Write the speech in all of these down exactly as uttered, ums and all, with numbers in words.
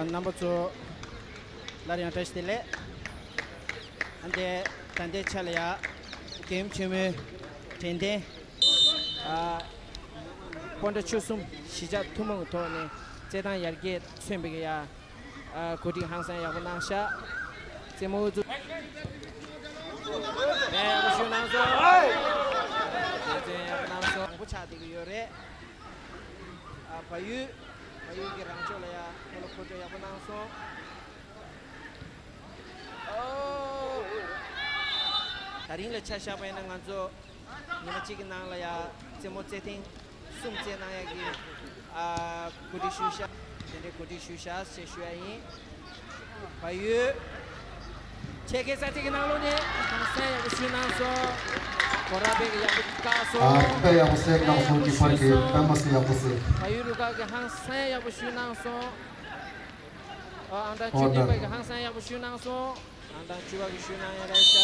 རྣམ་པ་ཚོ་སླར་ཡང་བཀྲ་ཤིས་བདེ་ལེགས། ཨ་འདས་ད་ལྟའི་ཆ་ལ་ཡ་རྒྱལ་ཡུམ་ཆེན་མོའི་དྲན་རྟེན་ཨ་སྤོན་ཊ་ཆོལ་གསུམ་གཞིས་ཆགས་ཐུན་མོང་གི་ཐོག་ནས་རྩེད་ཐང་ཡར་རྒྱས་མཚོན་པའི་ཡ། ཨ་གོ་སྒྲིག་ཧང་སང་ཡག་པོ་གནང་ཤག་རྩེད་མོ་དབུ་འཛུགས། ནས་ཡག་པོ་ཞུ་གནང་སོང་། སྡེ་ཚན་ཡག་པོ་གནང་སོང་། དང་པོ་ཆགས་བསྡད་ཀྱི་ཡོད་རེད། ཨ་བལ་ཡུལ། བལ་ཡུལ་གྱི་རང་ཕྱོགས་ལ་ཡ་ཁོ་ལ་གོ་སྒྲིག་ཡག་པོ་གནང་སོང་། ཨོ། ད་རིང་ལ་ཆ་བཞག་པ་ཡིན་ན་ང་ཚོ། ཉི་མ་གཅིག་གི་ནང་ལ་ཡ་རྩེད་མོ་རྩེད་ཐེངས་གསུམ་རྩེད་གནང་ཡག་གི་ཨ་གོ་སྒྲིག་ཞུས་ཤག་དེ་འདྲའི་གོ་སྒྲིག་ཞུས་ཤག་ཞེས་ཞུ་ཡ་ཡིན། བལ་ཡུལ། ཆེད་མཁས་ས་ཚིགས་ཀྱི་ནང་ལོགས་ནས་ཧང་སང་ཡག་པོ་ཞུས་གནང་སོང་། གོ་ར་པེ་གི་ཡག་པོ་བཀག་སོང་། ཨ་དཔེ་ཡག་པོ་གསན་གནང་སོང་། ཀྱི་ཕར་གྱི་དཔེ་མ་སྲིད་ཡག་པོ་གསན། བལ་ཡུལ་རུ་ཁག་གི་ཧང་སང་ཡག་པོ་ཞུས་གནང་སོང་། ཨ་ཨང་གྲངས་བཅུ་བདུན་པ་གི་ཧང་སང་ཡག་པོ་ཞུས་གནང་སོང་། ཨང་གྲངས་བཅུ་པ་གི་ཞུས་གནང་ཡ་རེད་ཤག་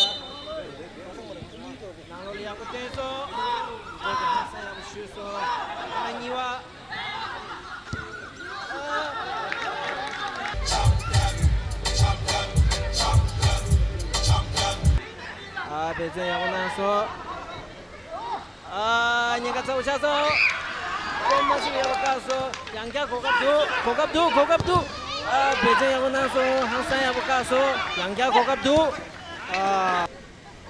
ནང་ལོགས་ལ་ཡག་པོ་བསྟན་སོང་། འགྲོ་གི་ཧང་སང་ཡག་པོ་ཞུས་སོང་། ཨང་གཉིས་པ། ཨ་འབད་བརྩོན་ཡག་པོ་གནང་སོང་། ཨ་ཉེན་ཁ་ཚ་པོ་ཆགས་སོང་། དཔེ་མ་སྲིད་ཡག་པོ་བཀག་སོང་། ཡང་བསྐྱར་གོ་སྐབས་འདུག་གོ་སྐབས་འདུག་གོ་སྐབས་འདུག་ཨ་འབད་བརྩོན་ཡག་པོ་གནང་སོང་། ཧང་སང་ཡག་པོ་བཀག་སོང་། ཡང་བསྐྱར་གོ་སྐབས་འདུག་ཨ་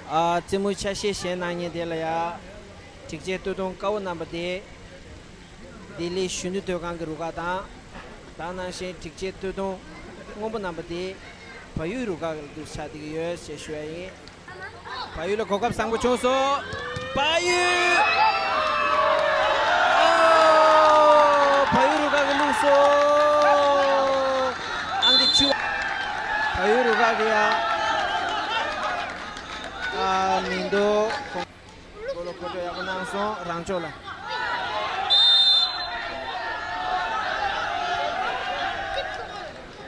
ཨ་རྩེད་མོའི་ཆ་ཤས་གཞན་གནང་མཁན་དེ་ལ་ཡ། སྒྲིག་ཆས་སྟོད་ཐུང་དཀར་པོ་བསྣམས་པ་དེ། ལྡི་ལི་གཞོན་ནུ་སྡོད་ཁང་གི་རུ་ཁག་དང་། དེ་ནང་བཞིན་སྒྲིག་ཆས་སྟོད་ཐུང་སྔོན་པོ་བསྣམས་པ་དེ། བལ་ཡུལ་རུ་ཁག་གི་ལག་ཏུ་ཆགས་བསྡད་ཀྱི་ཡོད་ཅེས་ཞུ་ཡ་ཡིན། བལ་ཡུལ་ལ་གོ་སྐབས་བཟང་པོ་བྱུང་སོང་། བལ་ཡུལ། ཨོ། བལ་ཡུལ་རུ་ཁག་གིས་བླུགས་སོང་། ཨང་ཀི་བཅུ། བལ་ཡུལ་རུ་ཁག་གིས་ཡ། ཨ་མི་འདུག་གོ་ལ་གོ་སྒྲིག་ཡག་པོ་གནང་སོང་། རང་ཕྱོགས་ལ།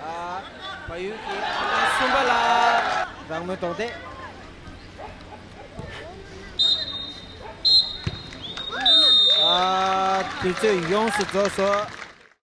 ཨ་བལ་ཡུལ་གྱི་ཨང་གསུམ་པ་ལ་རང་མོས་དོགས་ཏེ། ཨ་དུས་ཚོད་ཡོངས་སུ་རྫོགས་སོང་།